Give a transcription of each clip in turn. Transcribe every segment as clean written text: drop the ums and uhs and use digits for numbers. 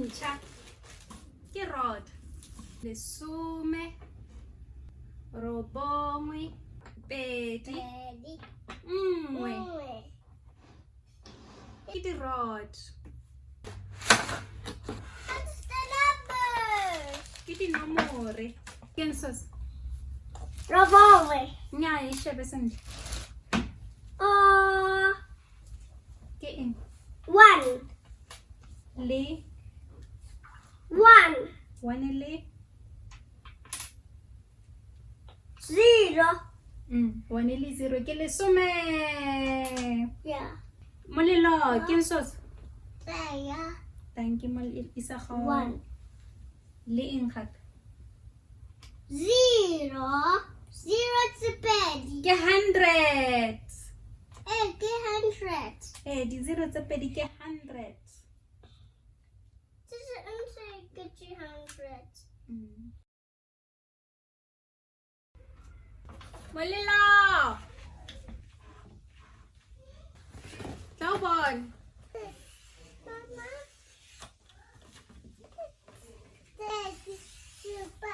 ntšha ke rod. Lesome, robongwe, pedi, nngwe. Ke di-rod. Ke dinomore. Ke eng seo se? Robongwe. Nnyaa, e shebe sentle. Ke eng? One. Le. One. One le. Zero. One le zero ke lesome. Yeah. Molelo, ke eng seo se? Tsaya. Thank you, Molelo. Isa go. One. Le eng gape? Zero. Zero tse pedi. Ke 100. Eh, ke 100. Eh, di-zero tse pedi ke 100. This is ke 200. Molelo! Tla o bone. Mama. Pedi, supa.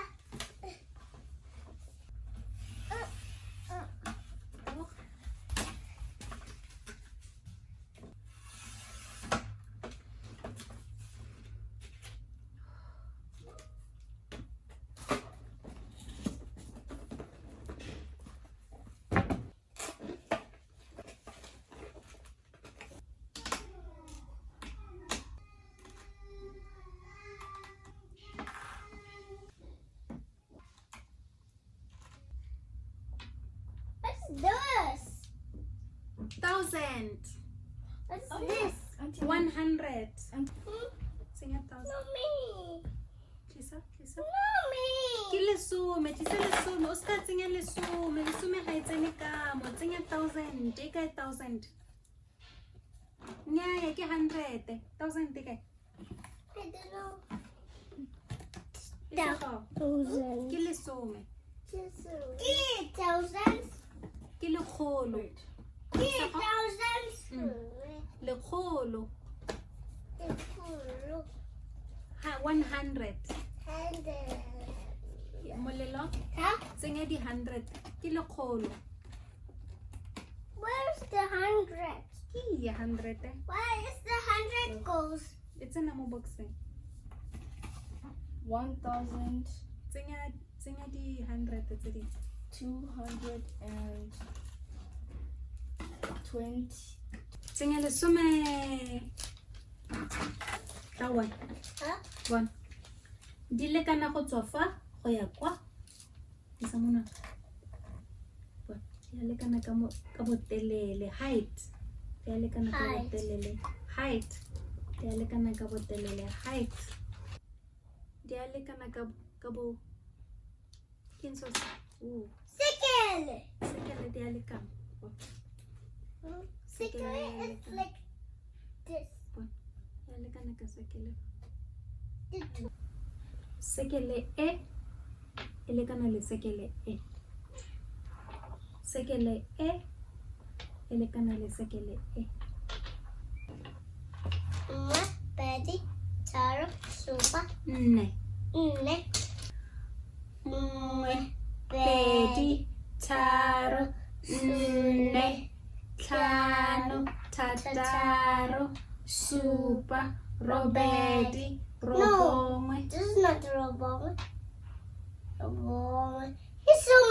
What's this? 1,000. What's this? 100. Tsenya 1,000. Mommy. Tlisa, tlisa. Mommy. Ke lesome, tlisa lesome. O ska tsenya lesome. Lesome ga e tsene ka mo. Tsenya 1,000. E kae 1,000? Nnyaa, ke 100. 1,000 e kae? I don't know. Isego, Thousand. Ke lesome. Ke thousand. Ke lekgolo. Ke thousand. Lekgolo. Lekgolo. Ha, 100. Hundred. Molelo, Huh? tsenya di 100. Ke lekgolo. Where's the 100? Ke ye 100. Where is the 100 goes? E tsena mo boxeng. 1,220. Tsenya tsenya di 100 tse dingwe. Tsenya lesome. Tla one. Huh? One. Di lekana go tswa fa go ya kwa. Isa monwana. Bona, di a lekana ka mo ka botelele height. Di a lekana ka Height. botelele height. Di a lekana ka botelele height. Di a lekana ka ka bo ke eng seo se? Sekele. Sekele di a lekana. Bona, Sekele is like this. di a lekana ka sekele. The two. Sekele e e lekana le sekele e. Sekele e e lekana le sekele e. Nngwe, pedi, tharo, supa, Nne. nne. Nngwe, Pedi, tharo, nne, tlhano, thataro, supa, robedi, robongwe. This is not robongwe. Robongwe. It's so